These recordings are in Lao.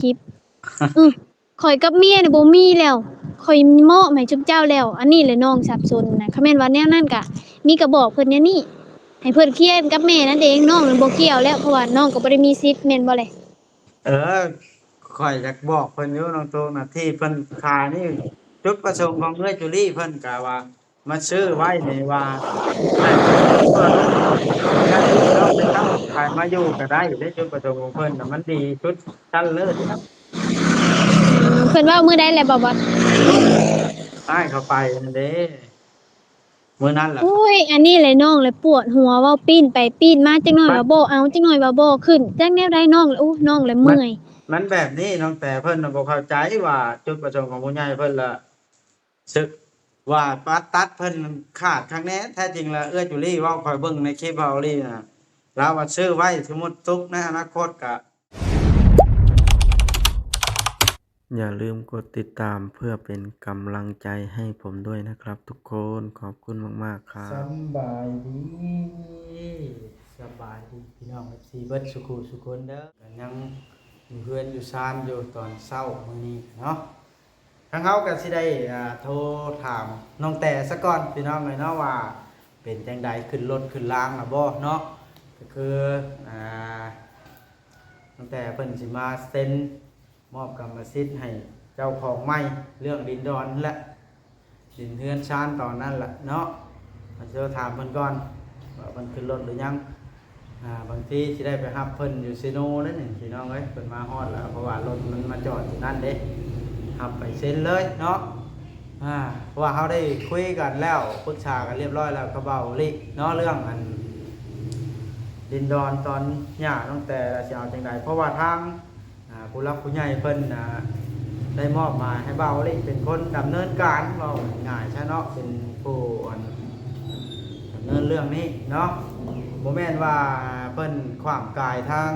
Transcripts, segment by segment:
ຄລິບ. ອື ຂ້ອຍກັບເມຍນີ້ບໍ່ມີແລ້ວ ຂ້ອຍມອບໃຫ້ຊຸມເຈົ້າແລ້ວ. ອັນນີ້ແຫຼະນ້ອງສັບສົນນະ. ຄັນແມ່ນວ່າແນວນັ້ນກະມີກະບອກເພິ່ນແນວນີ້ ໃຫ້ເພິ່ນເຄລຍກັນກັບແມ່ນັ້ນເອງ. ນ້ອງນັ້ນບໍ່ກ່ຽວແລ້ວ ເພາະວ່ານ້ອງກໍບໍ່ໄດ້ມີສິດແມ່ນບໍ່ແລະ? ເອີ ຂ້ອຍຢາກບອກເພິ່ນຢູ່ ນ້ອງໂຕນະ ທີ່ເພິ່ນຂາຍນີ້ ຈຸດປະສົງຂອງເອື້ອຍຈູລີເພິ່ນກະວ່າ ມາຊື້ໄວ້ນີ້ວ່າ ໃຫ້ເພິ່ນເຂົ້າໄປເຊົ່າ ໃຜມາຢູ່ກໍໄດ້ເດ້. ຈຸດປະສົງຂອງເພິ່ນນະ ມັນດີສຸດຊັ້ນເລີດນະ. ເພິ່ນເວົ້າມື້ໃດແຫຼະ ບ່າວບອດ? ອ້າຍເຂົ້າໄປຫັ້ນເດ້ ມື້ນັ້ນລະ. ໂອ້ຍ ອັນນີ້ແຫຼະນ້ອງແຫຼະປວດຫົວ ເວົ້າປີ້ນໄປປີ້ນມາ ຈັກໜ້ອຍວ່າບໍ່ເອົາ ຈັກໜ້ອຍວ່າບໍ່ຂຶ້ນ ຈັກແນວໃດນ້ອງລະ. ໂອ້ ນ້ອງລະເມື່ອຍ. ມັນແບບນີ້ນ້ອງແຕ ເພິ່ນນະບໍ່ເຂົ້າໃຈວ່າຈຸດປະສົງຂອງຜູ້ໃຫຍ່ເພິ່ນລະ ສຶກວ່າຕັດ ຕັດເພິ່ນຂາດຄັກແນ່. ແທ້ຈິງແລ້ວເອື້ອຍຈູລີເວົ້າ ຂ້ອຍເບິ່ງໃນຄລິບເວົ້າອີ່ຫຼີນະ ລາວວ່າຊື້ໄວ້ ສົມມຸດຕຸກໃນອະນາຄົດກະ ຢ່າລືມກົດຕິດຕາມເພື່ອເປັນກຳລັງໃຈໃຫ້ຜົມດ້ວຍນະຄັບທຸກຄົນ. ຂອບຄຸນມາກໆຄັບ. ສຳບາຍດີ ສະບາຍດີພີ່ນ້ອງເອັຟຊີເບິດສູ່ຄູ່ສູ່ຄົນເດີ. ກະຍັງຢູ່ເຮືອນຢູ່ຊານຢູ່ຕອນເຊົ້າມື້ນີ້ເນາະ. ທາງເຮົາກໍຊິໄດ້ ອ່າ ໂທຖາມນ້ອງແຕສະກ່ອນ ພີ່ນ້ອງເອີຍເນາະ ວ່າເປັນຈັ່ງໃດ ຂຶ້ນລົດຂຶ້ນລາງລະບໍ່ເນາະ. ກໍຄື ອ່າ ນ້ອງແຕເພິ່ນຊິມາເຊັນມອບກຳມະສິດໃຫ້ເຈົ້າຂອງໃໝ່ ເລື່ອງດິນດອນແຫຼະ ດິນເຮືອນຊານຕອນນັ້ນລະເນາະ. ເຮົາຊິໂທຖາມເພິ່ນກ່ອນວ່າເພິ່ນຂຶ້ນລົດຫຼືຍັງ. ອ່າ ບາງທີຊິໄດ້ໄປຮັບເພິ່ນຢູ່ເຊໂນເດ້ນີ້ພີ່ນ້ອງເອີຍ. ເພິ່ນມາຮອດແລ້ວ ເພາະວ່າລົດມັນມາຈອດຢູ່ນັ້ນເດ້ ຮັບໄປເຊັນເລີຍເນາະ. ອ່າ ເພາະວ່າເຮົາໄດ້ຄຸຍກັນແລ້ວ ປຶກສາກັນລຽບຮ້ອຍແລ້ວກັບບ່າວລິເນາະ ເລື່ອງອັນດິນດອນຕອນຫຍ້ານ້ອງແຕລະຊິເອົາຈັ່ງໃດ ເພາະວ່າທາງ ອ່າ ຜູ້ຫຼັກຜູ້ໃຫຍ່ເພິ່ນນະ ໄດ້ມອບໝາຍໃຫ້ບ່າວລິເປັນຄົນດຳເນີນການ ເວົ້າງ່າຍຊະເນາະ ເປັນຜູ້ອັນດຳເນີນເລື່ອງນີ້ເນາະ. ບໍ່ແມ່ນວ່າເພິ່ນຂວາງກາຍທາງ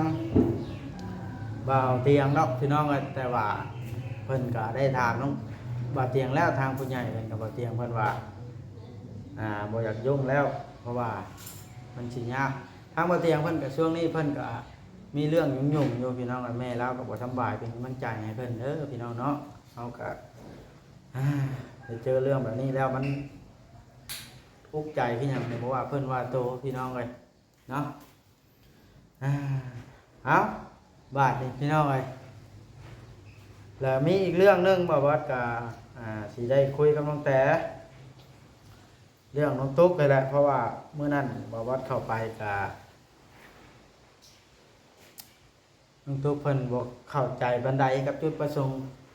ບ່າວຕຽງດອກພີ່ນ້ອງເອີຍ ແຕ່ວ່າເພິ່ນກະໄດ້ຖາມນ້ອງບ່າວຕຽງແລ້ວ ທາງຜູ້ໃຫຍ່ເພິ່ນກັບບ່າວຕຽງເພິ່ນວ່າ ອ່າ ບໍ່ຢາກຫຍຸ້ງແລ້ວ ເພາະວ່າມັນຊິຍາກ. ທາງບ່າວຕຽງເພິ່ນກະ ຊ່ວງນີ້ເພິ່ນກະ ມີເລື່ອງຫຍຸ້ງໆຢູ່ພີ່ນ້ອງເອີຍ ແມ່ລາວກໍບໍ່ສຳບາຍ ເປັນກຳລັງໃຈໃຫ້ເພິ່ນເດີພີ່ນ້ອງເນາະ. ເຮົາກໍ ອ່າ ໄດ້ເຈີເລື່ອງແບບນີ້ແລ້ວ ມັນທຸກໃຈຄືຫຍັງນີ້ ບໍ່ວ່າເພິ່ນວ່າໂຕພີ່ນ້ອງເອີຍເນາະ. ອ່າ ເອົາ ບາດນີ້ພີ່ນ້ອງເອີຍ ແລ້ວມີອີກເລື່ອງໜຶ່ງ ບ່າວບອດກໍ ອ່າ ຊິໄດ້ຄຸຍກັບນ້ອງແຕ ເລື່ອງນ້ອງຕຸກນີ້ແຫຼະ ເພາະວ່າມື້ນັ້ນບ່າວບອດເຂົ້າໄປກໍ ນ້ອງຕຸກເພິ່ນບໍ່ເຂົ້າໃຈປານໃດກັບຈຸດປະສົງ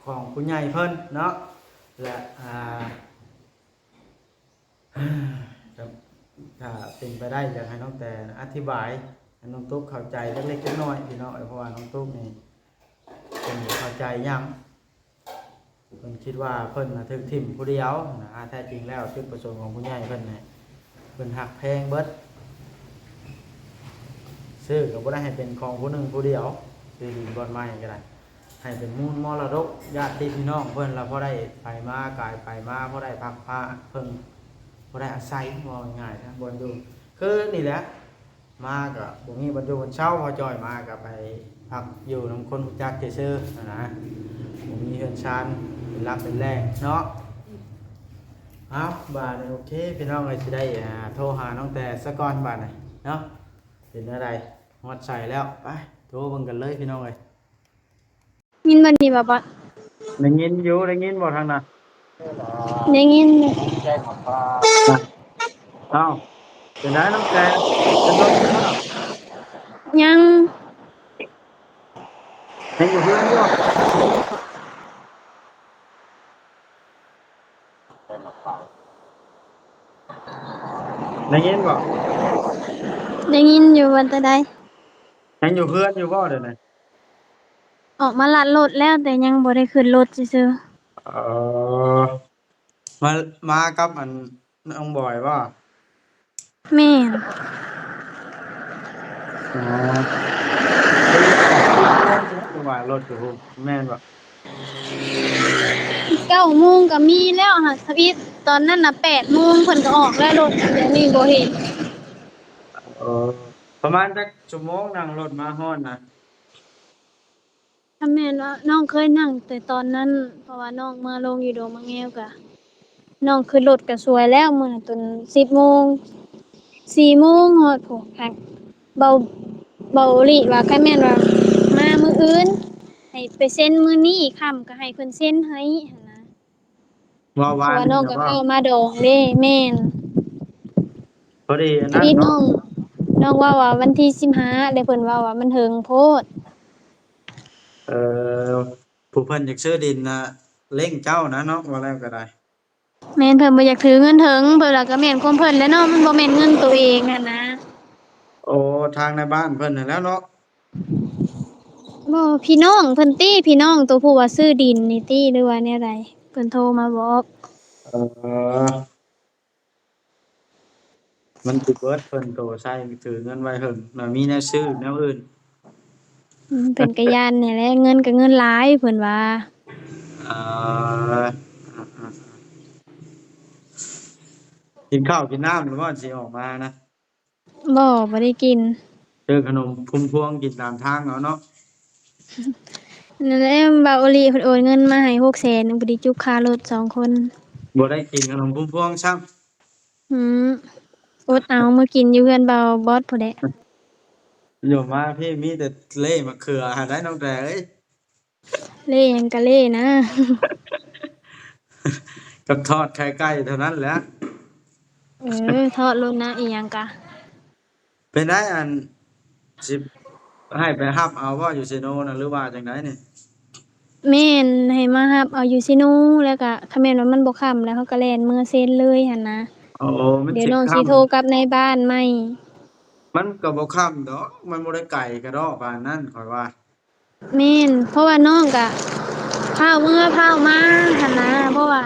ຂອງຜູ້ໃຫຍ່ເພິ່ນເນາະ ແລະ ອ່າ ຖ້າເປັນໄປໄດ້ຢາກໃຫ້ນ້ອງແຕອະທິບາຍໃຫ້ນ້ອງຕຸກເຂົ້າໃຈເລັກໆນ້ອຍໆ ພີ່ນ້ອງເອີຍ ເພາະວ່ານ້ອງຕຸກນີ້ເພິ່ນບໍ່ເຂົ້າໃຈຫຍັງ. ເພິ່ນຄິດວ່າເພິ່ນນະຖືກຖິ້ມຜູ້ດຽວນະ ແທ້ຈິງແລ້ວຈຸດປະສົງຂອງຜູ້ໃຫຍ່ເພິ່ນນີ້ ເພິ່ນຮັກແພງເບິດ ຊື້ກໍບໍ່ໄດ້ໃຫ້ເປັນຂອງຜູ້ໜຶ່ງຜູ້ດຽວ ທີ່ດິນບ່ອນໃໝ່ກໍໄດ້ ໃຫ້ເປັນມູນມໍລະດົກຍາດຕິພີ່ນ້ອງເພິ່ນ ລະພໍໄດ້ໄປມາ ກາຍໄປມາ ພໍໄດ້ພັກພາເພິ່ງ ພໍໄດ້ອາໄສ ເວົ້າງ່າຍໆນະ ບ່ອນຢູ່ ຄືນີ້ແຫຼະ ມາກໍບໍ່ມີບ່ອນຢູ່ບ່ອນເຊົາ ພໍຈ່ອຍມາກໍໄປພັກຢູ່ນຳຄົນຮູ້ຈັກຊື່ໆຫັ້ນນະ ບໍ່ມີເຮືອນຊານເປັນຫຼັກເປັນແຫຼ່ງເນາະ. ເອົາ ບາດນີ້ໂອເຄພີ່ນ້ອງເອີຍ ຊິໄດ້ ອ່າ ໂທຫານ້ອງແຕສະກ່ອນບາດນີ້ເນາະ ເປັນແນວໃດ ຮອດໃສແລ້ວ ໄປໂທເບິ່ງກັນເລີຍພີ່ນ້ອງເອີຍ. ຍິນບໍ່ນີ້ ບ່າວບອດ? ໄດ້ຍິນຢູ່ ໄດ້ຍິນບໍ່ທາງນັ້ນ? ໄດ້ຍິນ. ອ້າວ ເປັນໃດນ້ອງແຕ ເປັນລົດຢູ່ບໍ່? ຍັງ ຍັງຢູ່ເຮືອນຢູ່ບໍ່? ໄດ້ຍິນບໍ່? ໄດ້ຍິນຢູ່. ວ່າແຕ່ໃດ? ຍັງຢູ່ເຮືອນຢູ່ບໍ່ດຽວນີ້? ອອກມາລັດລົດແລ້ວ ແຕ່ຍັງບໍ່ໄດ້ຂຶ້ນລົດຊື່ໆ. ເອີ ມາ ມາກັບອັນນ້ອງບອຍບໍ່? ແມ່ນ. ອໍ ຄືວ່າລົດຢູ່ພຸ້ນ ແມ່ນບໍ່? ເກົ້າໂມງກໍມີແລ້ວຫາກທຳອິດ ຕອນນັ້ນນະແປດໂມງເພິ່ນກໍອອກແລ້ວລົດ ດຽວນີ້ບໍ່ເຫັນ. ເອີ ປະມານຈັກຊົ່ວໂມງນັ່ງລົດມາຮອດນະ? ຄັນແມ່ນວ່ານ້ອງເຄີຍນັ່ງແຕ່ຕອນນັ້ນ ເພາະວ່ານ້ອງເມືອລົງຢູ່ດົງມະແງວກະ ນ້ອງຂຶ້ນລົດກະສວຍແລ້ວ ມື້ນັ້ນຕົນສິບໂມງ ສີ່ໂມງຮອດພຸ້ນ. ຫາກເບົາ ເບົາອີ່ຫຼີວ່າ ຄັນແມ່ນວ່າມາມື້ອື່ນ ໃຫ້ໄປເຊັນມື້ນີ້ຄ່ຳ ກະໃຫ້ເພິ່ນເຊັນໃຫ້ຫັ້ນນະ. ເວົ້າວ່າ ເພາະວ່ານ້ອງກະເຂົ້າມາດອງເດ້. ແມ່ນ ພໍດີອັນນັ້ນເນາະ ນ້ອງ ນ້ອງເວົ້າວ່າວັນທີສິບຫ້າ ແລ້ວເພິ່ນເວົ້າວ່າມັນເຫິງໂພດ. ເອີ ຜູ້ເພິ່ນຢາກຊື້ດິນນະ ເລັ່ງເຈົ້ານະເນາະ ເວົ້າແລ້ວກະໄດ້. ແມ່ນ ເພິ່ນບໍ່ຢາກຖືເງິນເຖິງ ເພິ່ນວ່າກະແມ່ນຄວາມເພິ່ນແຫຼະເນາະ ມັນບໍ່ແມ່ນເງິນໂຕເອງຫັ້ນນະ. ໂອ້ ທາງໃນບ້ານເພິ່ນຫັ້ນແຫຼະເນາະ. ບໍ່ ພີ່ນ້ອງເພິ່ນຕິ ພີ່ນ້ອງໂຕຜູ້ວ່າຊື້ດິນນີ້ຕິ ຫຼືວ່າແນວໃດ ເພິ່ນໂທມາບອກ. ເອີ ມັນຊິເບີດເພິ່ນໂຕໃຊ້ ຖືເງິນໄວ້ເຫິງ ແລ້ວມີແນວຊື້ແນວອື່ນ. ອືມ ເພິ່ນກະຢ້ານນີ້ແຫຼະ ເງິນກະເງິນຫຼາຍເພິ່ນວ່າ. ເອີ ກິນເຂົ້າກິນນ້ຳແລ້ວບໍ່ ຊິອອກມານະ? ບໍ່ ບໍ່ໄດ້ກິນ. ຊື້ຂະໜົມພຸ້ມພວງກິນຕາມທາງເອົາເນາະ. ນັ້ນແຫຼະ ບ່າວໂອລິເພິ່ນໂອນເງິນມາໃຫ້ຫົກແສນ ພໍດີຈຸບຄ່າລົດສອງຄົນ. ບໍ່ໄດ້ກິນຂະໜົມພຸ້ມພວງຊ້ຳ. ອືມ ອົດເອົາ ມື້ກິນຢູ່ເຮືອນບ່າວບອດພຸ້ນແຫຼະ. ຢູ່ມາພີ້ມີແຕ່ເລ່ໝາກເຂືອຫັ້ນໄດ໋ ນ້ອງແຕ່ເອີຍ. ເລ່ຫຍັງກະເລ່ນະ ກັບທອດໄຂ່ໄກ່ເທົ່ານັ້ນແຫຼະ. ເອີ ທອດໂລດນະ ອີ່ຫຍັງກະ. ເປັນໃດ ອັນ ຊິໃຫ້ໄປຮັບເອົາບໍ່ຢູ່ເຊໂນນະ ຫຼືວ່າຈັ່ງໃດນີ້? ແມ່ນ ໃຫ້ມາຮັບເອົາຢູ່ເຊໂນ ແລ້ວກະ ຄັນແມ່ນວ່າມັນບໍ່ຄ່ຳແລ້ວ ເຮົາກະແລ່ນເມືອເຊັນເລີຍຫັ້ນນະ. ໂອ້ ມັນ ດຽວນ້ອງຊິໂທກັບນາຍບ້ານໃໝ່. ມັນກະບໍ່ຄ່ຳດອກ ມັນບໍ່ໄດ້ໄກກະດອກປານນັ້ນ ຂ້ອຍວ່າ. ແມ່ນ ເພາະວ່ານ້ອງກະພ້າວເມືອພ້າວມາຫັ້ນນະ ເພາະວ່າ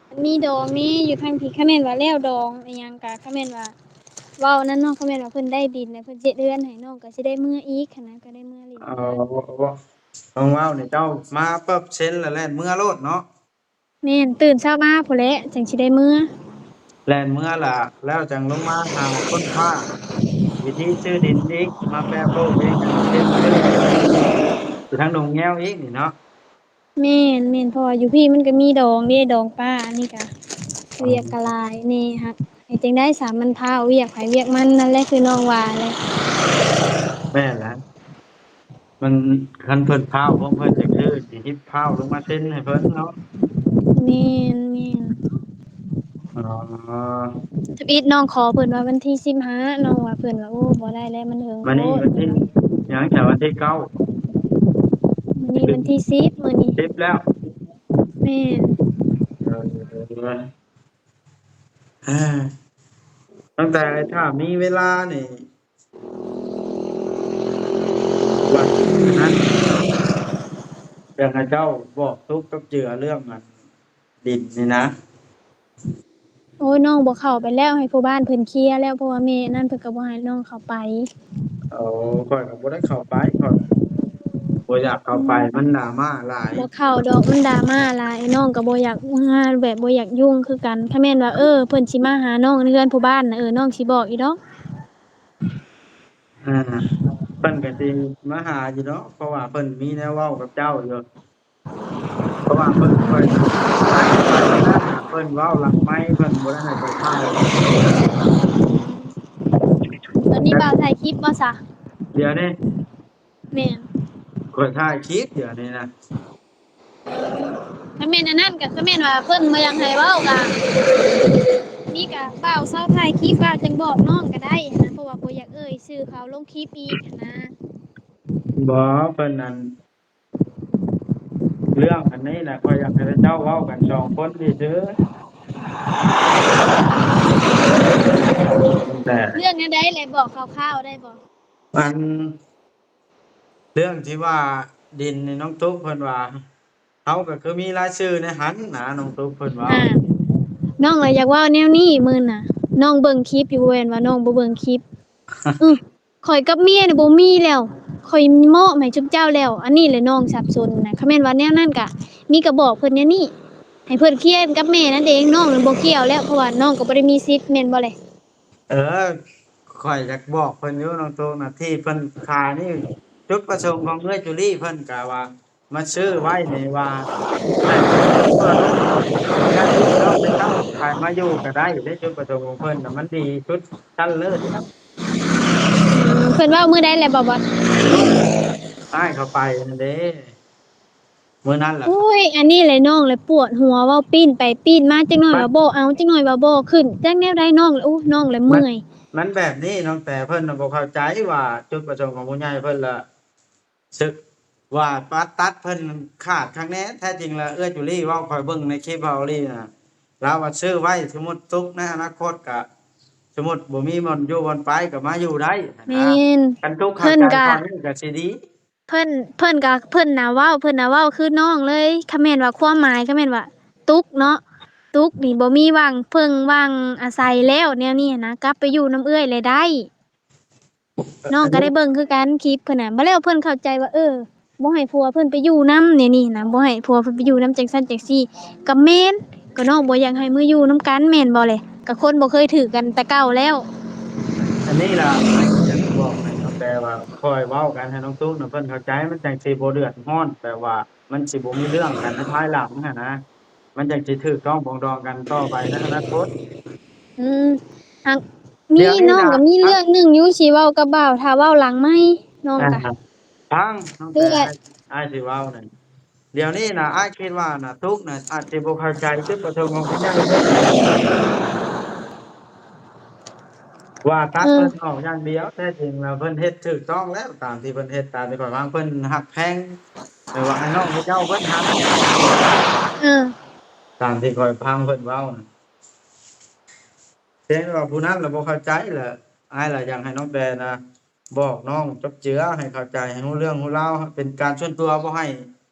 ມັນມີດອງນີ້ຢູ່ທາງພີ້ ຄັນແມ່ນວ່າແລ້ວດອງອີ່ຫຍັງກະ ຄັນແມ່ນວ່າເວົ້ານັ້ນເນາະ ຄັນແມ່ນວ່າເພິ່ນໄດ້ດິນແລ້ວ ເພິ່ນຊິເຮັດເຮືອນໃຫ້ ນ້ອງກະຊິໄດ້ເມືອອີກຫັ້ນນະ ກະໄດ້ເມືອຫຼິ້ນ. ເອີ ເວົ້ານີ້ເຈົ້າມາປຶບເຊັນແລ້ວແລ່ນເມືອໂລດເນາະ. ແມ່ນ ຕື່ນເຊົ້າມາພຸ້ນແຫຼະ ຈັ່ງຊິໄດ້ເມືອ. ແລ່ນເມືອລະ ແລ້ວຈັ່ງລົງມາຫາຄົ້ນຄວ້າວິທີຊື້ດິນອີກ ມາແປຮູບອີກ ຢູ່ທາງດົງແງວອີກນີ້ເນາະ. ແມ່ນໆ ເພາະວ່າຢູ່ພີ້ມັນກະມີດອງເດ້ ດອງປາ ອັນນີ້ກະວຽກກະຫຼາຍແດ່ ຫາກເຮັດຈັ່ງໃດສາ ມັນພາວຽກໃຜວຽກມັນ ນັ້ນແຫຼະ ຄືນ້ອງວ່າແຫຼະ. ແມ່ນແຫຼະ. ມັນ ຄັນເພິ່ນພ້າວ ພວກເພິ່ນຈະຄືຊິຮິບພ້າວລົງມາເຊັນໃຫ້ເພິ່ນເນາະ. ແມ່ນໆ. ອໍ ທຳອິດນ້ອງຂໍເພິ່ນວ່າວັນທີສິບຫ້າ ນ້ອງວ່າ ເພິ່ນວ່າ ໂອ້ ບໍ່ໄດ້ແລ້ວ ມັນເຫິງໂພດ. ມື້ນີ້ວັນທີຫຍັງ ເຈົ້າ ວັນທີເກົ້າ ມື້ນີ້ວັນທີສິບ ມື້ນີ້ສິບແລ້ວ. ແມ່ນ. ເອີ ຕັ້ງແຕ່ຖ້າມີເວລານີ້ ວ່າອັນນັ້ນ ຢາກໃຫ້ເຈົ້າບອກຕຸກກັບເຈືອເລື່ອງອັນດິນນີ້ນະ. ໂອ້ຍ ນ້ອງບໍ່ເຂົ້າໄປແລ້ວ ໃຫ້ພໍ່ບ້ານເພິ່ນເຄຍແລ້ວ ເພາະວ່າແມ່ອັນນັ້ນເພິ່ນກະບໍ່ໃຫ້ນ້ອງເຂົ້າໄປ. ໂອ້ ຂ້ອຍກະບໍ່ໄດ້ເຂົ້າໄປ ຂ້ອຍບໍ່ຢາກເຂົ້າໄປ ມັນດຣາມາຫຼາຍ. ບໍ່ເຂົ້າດອກ ມັນດຣາມາຫຼາຍ ນ້ອງກະບໍ່ຢາກ ແບບບໍ່ຢາກຫຍຸ້ງຄືກັນ. ຄັນແມ່ນວ່າ ເອີ ເພິ່ນຊິມາຫານ້ອງໃນເຮືອນພໍ່ບ້ານນະ ເອີ ນ້ອງຊິບອກອີກດອກ. ອ່າ ເພິ່ນກະຊິມາຫາຢູ່ດອກ ເພາະວ່າເພິ່ນມີແນວເວົ້າກັບເຈົ້າຢູ່ ເພາະວ່າເພິ່ນ ເພິ່ນ ເພິ່ນເວົ້າຫຼັງໄມ ເພິ່ນບໍ່ໄດ້ໃຫ້ຂ້ອຍຖ່າຍ. ຕອນນີ້ບ່າວຖ່າຍຄລິບບໍ່ຊະ? ດຽວນີ້ ແມ່ນ ຂ້ອຍຖ່າຍຄລິບດຽວນີ້ນະ. ຄັນແມ່ນອັນນັ້ນກະ ຄັນແມ່ນວ່າເພິ່ນບໍ່ຢາກໃຫ້ເວົ້າກະ ນີ້ກະບ່າວເຊົາຖ່າຍຄລິບ ບ່າວຈຶ່ງບອກນ້ອງກະໄດ້ຫັ້ນນະ ເພາະວ່າບໍ່ຢາກເອີ່ຍຊື່ເຂົາລົງຄລິບອີກຫັ້ນນະ. ບໍ່ ເພິ່ນອັນ ເລື່ອງອັນນີ້ນະ ຂ້ອຍຢາກໃຫ້ເຈົ້າເວົ້າກັນສອງຄົນຊື່ໆ. ແຕ່ເລື່ອງແນວໃດແຫຼະ ບອກຄ່າວໆໄດ້ບໍ່? ອັນ ເລື່ອງທີ່ວ່າດິນນີ້ ນ້ອງຕຸກເພິ່ນວ່າ ເຮົາກະຄືມີລາຍຊື່ໃນຫັ້ນນະ ນ້ອງຕຸກເພິ່ນເວົ້າ. ອ່າ ນ້ອງລະຢາກເວົ້າແນວນີ້ມື້ນະ ນ້ອງເບິ່ງຄລິບຢູ່ ບໍ່ແມ່ນວ່ານ້ອງບໍ່ເບິ່ງຄລິບ. ອື ຂ້ອຍກັບເມຍນີ້ບໍ່ມີແລ້ວ ຂ້ອຍມອບໃຫ້ຊຸມເຈົ້າແລ້ວ. ອັນນີ້ແຫຼະນ້ອງສັບສົນນະ ຄັນແມ່ນວ່າແນວນັ້ນກະ ມີກະບອກເພິ່ນແນວນີ້ ໃຫ້ເພິ່ນເຄຍກັບແມ່ນັ້ນເອງ ນ້ອງນັ້ນບໍ່ກ່ຽວແລ້ວ ເພາະວ່ານ້ອງກະບໍ່ໄດ້ມີສິດ ແມ່ນບໍ່ແລະ? ເອີ ຂ້ອຍຢາກບອກເພິ່ນຢູ່ ນ້ອງຕຸກນະ ທີ່ເພິ່ນຂາຍນີ້ ຈຸດປະສົງຂອງເອື້ອຍຈູລີເພິ່ນກະວ່າມາຊື້ໄວ້ນີ້ວ່າ ໃຫ້ເພິ່ນເຂົ້າໄປເຂົ້າ ໃຜມາຢູ່ກະໄດ້ເດ້. ຈຸດປະສົງຂອງເພິ່ນນະ ມັນດີສຸດຊັ້ນເລີດ. ອືມ ເພິ່ນເວົ້າມື້ໃດແຫຼະ ບໍ່ບອດ? ອ້າຍເຂົ້າໄປນັ້ນເດ້. ມື້ນັ້ນລະ ໂອ້ຍ ອັນນີ້ແຫຼະນ້ອງລະປວດຫົວ ເວົ້າປີ້ນໄປປີ້ນມາ ຈັກໜ້ອຍວ່າບໍ່ເອົາ ຈັກໜ້ອຍວ່າບໍ່ຂຶ້ນ ຈັກແນວໃດນ້ອງລະ ໂອ້ ນ້ອງລະເມື່ອຍ. ມັນແບບນີ້ນ້ອງແຕ ເພິ່ນນະບໍ່ເຂົ້າໃຈວ່າຈຸດປະສົງຂອງຜູ້ໃຫຍ່ເພິ່ນລະ ຊຶກວ່າຕັດ ຕັດເພິ່ນຂາດຄັກແນ່. ແທ້ຈິງລະເອື້ອຍຈູລີເວົ້າ ຂ້ອຍເບິ່ງໃນຄລິບເວົ້າອີ່ຫຼີນະ ລາວວ່າຊື້ໄວ້ ສົມມຸດຕຸກໃນອະນາຄົດກະ ສົມມຸດບໍ່ມີບ່ອນຢູ່ບ່ອນໄປກະມາຢູ່ໄດ້ຫັ້ນນະ. ແມ່ນ ຄັນຕຸກຂາດໃຈຕອນນີ້ກະຊິດີ. ເພິ່ນ ເພິ່ນກະ ເພິ່ນນະເວົ້າ ເພິ່ນນະເວົ້າຄືນ້ອງເລີຍ. ຄັນແມ່ນວ່າຄວາມໝາຍ ຄັນແມ່ນວ່າຕຸກເນາະ ຕຸກນີ້ບໍ່ມີຫວ່າງເພິ່ງຫວ່າງອາໄສແລ້ວ ແນວນີ້ຫັ້ນນະ ກັບໄປຢູ່ນຳເອື້ອຍແລະໄດ້. ນ້ອງກະໄດ້ເບິ່ງຄືກັນຄລິບເພິ່ນນະ ບາດແລ້ວເພິ່ນເຂົ້າໃຈວ່າ ເອີ ບໍ່ໃຫ້ຜົວເພິ່ນໄປຢູ່ນຳແນວນີ້ນະ ບໍ່ໃຫ້ຜົວເພິ່ນໄປຢູ່ນຳ ຈັ່ງຊັ້ນຈັ່ງຊີ້ ກະແມ່ນ ກະນ້ອງບໍ່ຢາກໃຫ້ມາຢູ່ນຳກັນແມ່ນບໍ່ແຫຼະ ກະຄົນບໍ່ເຄີຍຖືກກັນແຕ່ເກົ່າແລ້ວ. ອັນນີ້ລະ ຢາກບອກໃຫ້ເນາະ ແຕ່ວ່າຄ່ອຍເວົ້າກັນໃຫ້ນ້ອງຕຸກນະເພິ່ນເຂົ້າໃຈ ມັນຈັ່ງຊິບໍ່ເດືອດຮ້ອນ ແບບວ່າມັນຊິບໍ່ມີເລື່ອງກັນໃນພາຍຫຼັງຫັ້ນນະ ມັນຈັ່ງຊິຖືກຕ້ອງປອງດອງກັນຕໍ່ໄປໃນອະນາຄົດ. ອືມ ຫາກມີ ນ້ອງກະມີເລື່ອງໜຶ່ງຢູ່ຊິເວົ້າກັບບ່າວ ຖ້າເວົ້າຫຼັງໄມ ນ້ອງກະ ຟັງ ນ້ອງແຕ ອ້າຍຊິເວົ້ານັ້ນ ດຽວນີ້ນະ ອ້າຍຄິດວ່ານະ ຕຸກນະອາດຊິບໍ່ເຂົ້າໃຈຈຸດປະສົງຂອງຜູ້ໃຫຍ່ເພິ່ນ ວ່າຕັດເພິ່ນອອກຢ່າງດຽວ ແທ້ຈິງແລ້ວເພິ່ນເຮັດຖືກຕ້ອງແລ້ວ ຕາມທີ່ເພິ່ນເຮັດ ຕາມທີ່ຂ້ອຍຟັງ ເພິ່ນຮັກແພງ ແບບວ່າໃຫ້ນ້ອງເຂົາເຈົ້າເພິ່ນຮັກ ເອີ ຕາມທີ່ຂ້ອຍຟັງເພິ່ນເວົ້ານະ. ພຽງແຕ່ວ່າຜູ້ນັ້ນລະບໍ່ເຂົ້າໃຈລະ ອ້າຍລະຢາກໃຫ້ນ້ອງແຕນະ ບອກນ້ອງຈົບເຈືອໃຫ້ເຂົ້າໃຈ ໃຫ້ຮູ້ເລື່ອງຮູ້ລາວ ເປັນການສ່ວນຕົວ ບໍ່ໃຫ້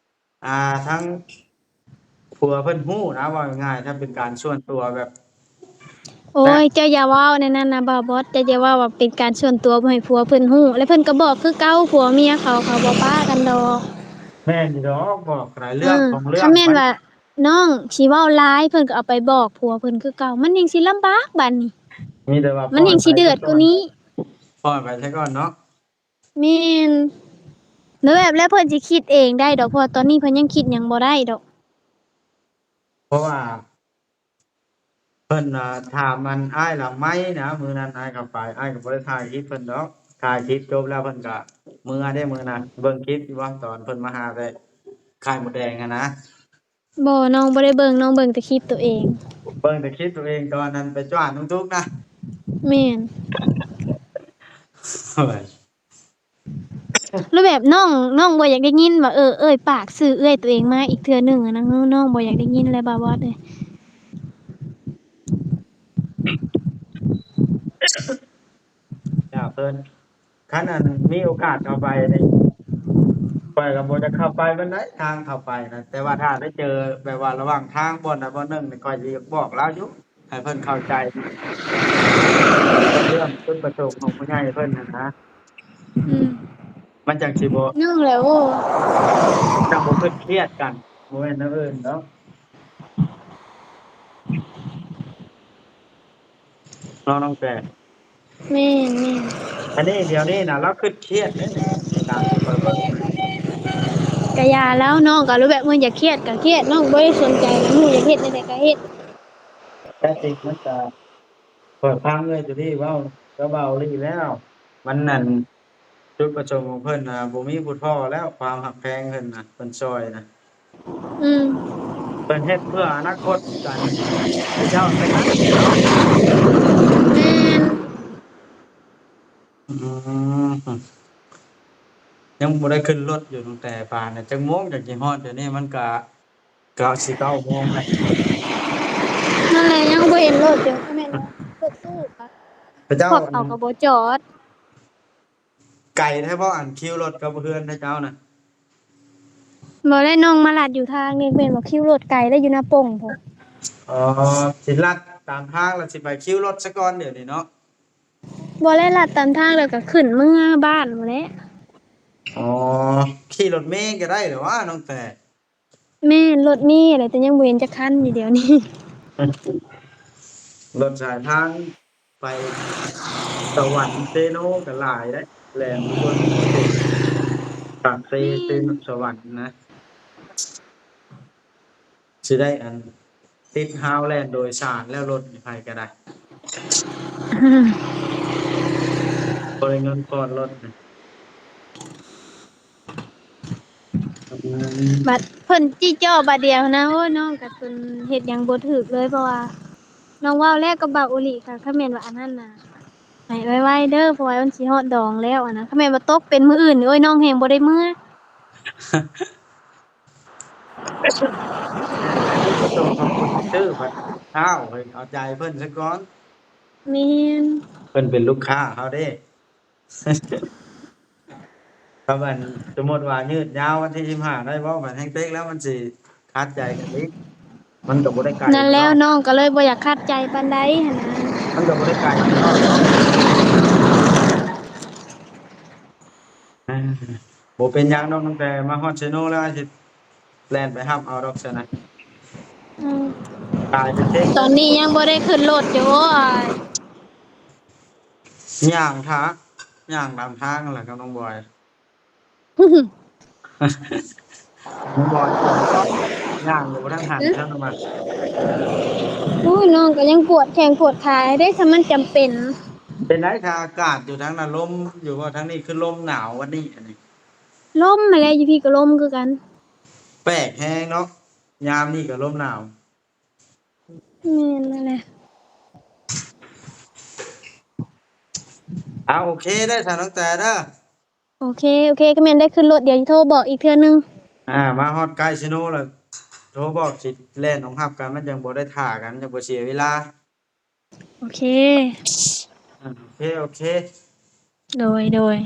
ອ່າ ທາງຜົວເພິ່ນຮູ້ນະ ເວົ້າງ່າຍໆ ຖ້າເປັນການສ່ວນຕົວແບບ ໂອ້ຍ ເຈົ້າຢ່າເວົ້າແນວນັ້ນນະບ່າວບອດ ເຈົ້າຢ່າເວົ້າວ່າເປັນການສ່ວນຕົວ ບໍ່ໃຫ້ຜົວເພິ່ນຮູ້ ແລະເພິ່ນກະບອກຄືເກົ່າ ຜົວເມຍເຂົາ ເຂົາບໍ່ປະກັນດອກ. ແມ່ນຢູ່ດອກ ບອກຫຼາຍເລື່ອງ ເອີ ຂອງເລື່ອງ ຄັນແມ່ນວ່າ ນ້ອງຊິເວົ້າຫຼາຍ ເພິ່ນກະເອົາໄປບອກຜົວເພິ່ນຄືເກົ່າ ມັນແຮ່ງຊິລຳບາກບາດນີ້ ມີແຕ່ວ່າມັນແຮ່ງຊິເດືອດກວ່ານີ້ ປ່ອຍໄປຊະກ່ອນເນາະ. ແມ່ນ ແລ້ວແບບ ແລ້ວເພິ່ນຊິຄິດເອງໄດ້ດອກ ເພາະວ່າຕອນນີ້ເພິ່ນຍັງຄິດຫຍັງບໍ່ໄດ້ດອກ ເພາະວ່າເພິ່ນ ອ່າ ຖາມອັນອ້າຍຫຼັງໄມນະ ມື້ນັ້ນອ້າຍເຂົ້າໄປ ອ້າຍກະບໍ່ໄດ້ຖ່າຍຄລິບເພິ່ນດອກ ຖ່າຍຄລິບຈົບແລ້ວເພິ່ນກະເມືອເດ້ມື້ນັ້ນ ເບິ່ງຄລິບຢູ່ບໍ່ ຕອນເພິ່ນມາຫາແຕ່ໄຂ່ມົດແດງຫັ້ນນະ. ບໍ່ ນ້ອງບໍ່ໄດ້ເບິ່ງ ນ້ອງເບິ່ງແຕ່ຄລິບໂຕເອງ ເບິ່ງແຕ່ຄລິບໂຕເອງຕອນນັ້ນໄປຈ້ວນນ້ອງຕຸກນະ. ແມ່ນ ໂອ້ຍ ຫຼືແບບນ້ອງ ນ້ອງບໍ່ຢາກໄດ້ຍິນວ່າ ເອີ ເອີ່ຍປາກຊື່ເອື້ອຍໂຕເອງມາອີກເທື່ອໜຶ່ງຫັ້ນນະ ນ້ອງບໍ່ຢາກໄດ້ຍິນແຫຼະບ່າວບອດເອີຍ. ຢ່າເພິ່ນ ຄັນອັນມີໂອກາດເຂົ້າໄປນີ້ ຂ້ອຍກະບໍ່ຢາກເຂົ້າໄປປານໃດ ທາງເຂົ້າໄປນະ ແຕ່ວ່າຖ້າໄດ້ເຈີແບບວ່າລະຫວ່າງທາງບ່ອນໃດບ່ອນໜຶ່ງນີ້ ຂ້ອຍຊິຢາກບອກລາວຢູ່ ໃຫ້ເພິ່ນເຂົ້າໃຈເລື່ອງຈຸດປະສົງຂອງຜູ້ໃຫຍ່ເພິ່ນຫັ້ນນະ. ອືມ ມັນຈັ່ງຊິບໍ່ ຍັງແຫຼະ ໂອ້ ຈັ່ງບໍ່ຄຶດຄຽດກັນ ບໍ່ແມ່ນແນວອື່ນດອກ. ເນາະ ນ້ອງແຕ ແມ່ນໆ ອັນນີ້ດຽວນີ້ນະ ລາວຄຶດຄຽດເດ້ ຕາມທີ່ຂ້ອຍເບິ່ງ ກະຢ່າລາວ ນ້ອງກະຮູ້ແບບ ເມື່ອຢາກຄຽດກະຄຽດ ນ້ອງບໍ່ໄດ້ສົນໃຈ ຮູ້ຢາກເຮັດແນວໃດກະເຮັດ. ແທ້ຈິງມັນກະ ຂ້ອຍຟັງເອື້ອຍໂຈລີເວົ້າກັບບ່າວລີແລ້ວ ມັນນັ້ນ ຈຸດປະສົງຂອງເພິ່ນນະ ບໍ່ມີຜູ້ທໍ່ແລ້ວ ຄວາມຮັກແພງເພິ່ນນະ ເພິ່ນຊ່ອຍນະ ອືມ ເພິ່ນເຮັດເພື່ອອະນາຄົດກັນ ເຈົ້າ ແມ່ນ ອືມ ຍັງບໍ່ໄດ້ຂຶ້ນລົດຢູ່ ຕັ້ງແຕ່ປານນີ້ ຈັກໂມງຈັ່ງຊິຮອດ? ດຽວນີ້ມັນກະ ເກົ້າສິບເກົ້າໂມງແລ້ວ ນັ້ນແຫຼະ ຍັງບໍ່ເຫັນລົດຢູ່ ຄັນແມ່ນວ່າລົດຕູ້ ເຂົາເຈົ້າ ພວກເຂົາກະບໍ່ຈອດ. ໄກແທ້ບໍ່ ອັນຄິວລົດກັບເຮືອນເຈົ້ານະ? ບໍ່ໄດ້ ນ້ອງມາລັດຢູ່ທາງນີ້ ແມ່ນບໍ່ ຄິວລົດໄກແລ້ວ ຢູ່ນາປົ່ງພຸ້ນ. ອໍ ຊິລັດຕາມທາງແລ້ວຊິໄປຄິວລົດຊະກ່ອນ ດຽວນີ້ເນາະ. ບໍ່ໄດ້ ລັດຕາມທາງແລ້ວກະຂຶ້ນເມືອບ້ານພຸ້ນແຫຼະ. ອໍ ຂີ່ລົດເມກະໄດ້ແຫຼະຫວາ ນ້ອງແຕ? ແມ່ນ ລົດເມແຫຼະ ແຕ່ຍັງບໍ່ເຫັນຈັກຄັນຢູ່ດຽວນີ້ ລົດສາຍທາງໄປສະຫວັນ ເຊໂນກະຫຼາຍເດ້ ແລ່ນຢູ່ບົນ ປາກເຊ ເຊໂນນະສະຫວັນນະ ຊິໄດ້ອັນ ຕິດຮາວແລ່ນໂດຍສານແລ້ວ ລົດນີ້ໃຜກໍໄດ້ ບໍ່ໄດ້ເງິນຜ່ອນລົດນີ້. ບັດເພິ່ນຈີ້ເຈາະບາດດຽວນະ ໂອ້ຍ ນ້ອງກໍຈົນເຮັດຫຍັງບໍ່ຖືກເລີຍ ເພາະວ່ານ້ອງເວົ້າແລ້ວກັບບ່າວໂອລິ ກໍຄັນແມ່ນວ່າອັນນັ້ນນະ ໃຫ້ໄວໆເດີ ເພາະວ່າມັນຊິຮອດດອງແລ້ວຫັ້ນນະ. ຄັນແມ່ນວ່າຕົກເປັນມື້ອື່ນນີ້ ໂອ້ຍ ນ້ອງແຮງບໍ່ໄດ້ເມືອ. ເຈົ້າຂອງຄົນຊື້ບັດເຊົ້າ ເອົາໃຈເພິ່ນຊະກ່ອນ. ແມ່ນ ເພິ່ນເປັນລູກຄ້າເຮົາເດ້. ຄັນແມ່ນສົມມຸດວ່າຍືດຍາວວັນທີສິບຫ້າໄດ້ບໍ່ ບັດແຮງເຕັກແລ້ວມັນຊິຂັດໃຈກັນອີກ ມັນກໍບໍ່ໄດ້ໄກ. ນັ້ນແລ້ວ ນ້ອງກໍເລີຍບໍ່ຢາກຂັດໃຈປານໃດຫັ້ນນະ ມັນກໍບໍ່ໄດ້ໄກ. ບໍ່ເປັນຫຍັງດອກ ຕັ້ງແຕ່ມາຮອດເຊໂນແລ້ວ ອ້າຍຊິແລ່ນໄປຮັບເອົາດອກຊັ້ນນະ. ອືມ ກາຍເປັນເທກ ຕອນນີ້ຍັງບໍ່ໄດ້ຂຶ້ນລົດຢູ່ ໂອ້ຍ ຍ່າງຖ້າ ຍ່າງຕາມທາງຫັ້ນແຫຼະກັບນ້ອງບອຍ. ນ້ອງບອຍ ຍ່າງກໍບໍ່ທັນຫັນເທື່ອ ນ້ອງບອຍ. ໂອ້ຍ ນ້ອງກໍຍັງປວດແຂ້ງປວດຂາເດ້ ຖ້າມັນຈຳເປັນ. ເປັນໃດຖ້າອາກາດຢູ່ທາງນັ້ນ ລົມຢູ່ບໍ່? ທາງນີ້ຄືລົມໜາວວັນນີ້ ອັນນີ້ ລົມຫັ້ນແຫຼະ ຢູ່ພີ້ກໍລົມຄືກັນ. ແປກແຮງເນາະ ຍາມນີ້ກໍລົມໜາວ. ແມ່ນຫັ້ນແຫຼະ. ເອົາ ໂອເຄເດີ ສາວນ້ອງແຕເດີ. ໂອເຄ ໂອເຄ ກໍແມ່ນໄດ້ຂຶ້ນລົດ ດຽວຊິໂທບອກອີກເທື່ອໜຶ່ງ. ອ່າ ມາຮອດໃກ້ເຊໂນແລ້ວ ໂທບອກ ຊິແລ່ນອອກຮັບກັນ ມັນຈັ່ງບໍ່ໄດ້ຖ້າກັນ ຈັ່ງບໍ່ເສຍເວລາ. ໂອເຄ ອ່າ ໂອເຄ ໂອເຄ ໂດຍ ໂດຍ.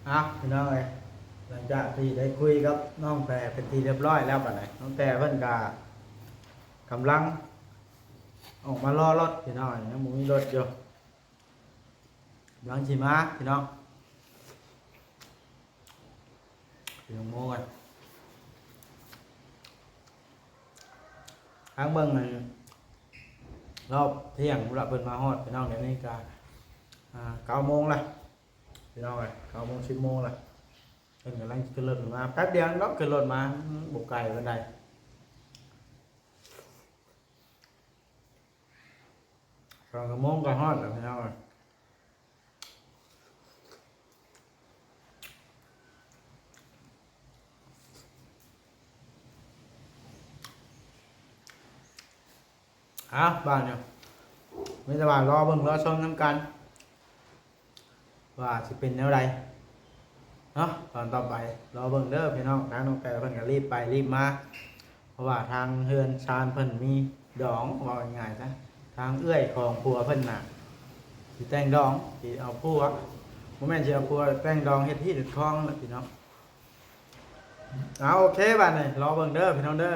ເອົາ ພີ່ນ້ອງເອີຍ ຫຼັງຈາກທີ່ໄດ້ຄຸຍກັບນ້ອງແຕເປັນທີ່ຮຽບຮ້ອຍແລ້ວ ບັດນີ້ນ້ອງແຕເພິ່ນກະກຳລັງອອກມາລໍລົດ ພີ່ນ້ອງເອີຍ ຍັງບໍ່ມີລົດຢູ່ ກຳລັງຊິມາ ພີ່ນ້ອງ. ເປັນໂມງ ທາງເບິ່ງ ອັນ ຮອບທ່ຽງພຸ້ນລະເພິ່ນມາຮອດ ພີ່ນ້ອງ. ດຽວນີ້ກະ ອ່າ ເກົ້າໂມງລະ ພີ່ນ້ອງເອີຍ ເກົ້າໂມງ ສິບໂມງລະ ເພິ່ນກຳລັງຂຶ້ນລົດມາ ແປັບດຽວເນາະ ຂຶ້ນລົດມາ ບໍ່ໄກປານໃດ. ສອງຊົ່ວໂມງກໍຮອດແລ້ວພີ່ນ້ອງເອີຍ. ເອົາ ບາດນີ້ມີແຕ່ວ່າລໍເບິ່ງລໍຊົມນຳກັນ ວ່າຊິເປັນແນວໃດເນາະ ຕອນຕໍ່ໄປ ລໍເບິ່ງເດີພີ່ນ້ອງ. ທາງນ້ອງແຕເພິ່ນກໍລີບໄປລີບມາ ເພາະວ່າທາງເຮືອນຊານເພິ່ນມີດອງ ເວົ້າງ່າຍໆຊະ ທາງເອື້ອຍຂອງຜົວເພິ່ນນະ ຊິແຕ່ງດອງ ຊິເອົາຜົວ ບໍ່ແມ່ນຊິເອົາຜົວ ແຕ່ງດອງເຮັດຮີດເຮັດຄອງນະພີ່ນ້ອງ. ເອົາ ໂອເຄ ບາດນີ້ລໍເບິ່ງເດີພີ່ນ້ອງເດີ.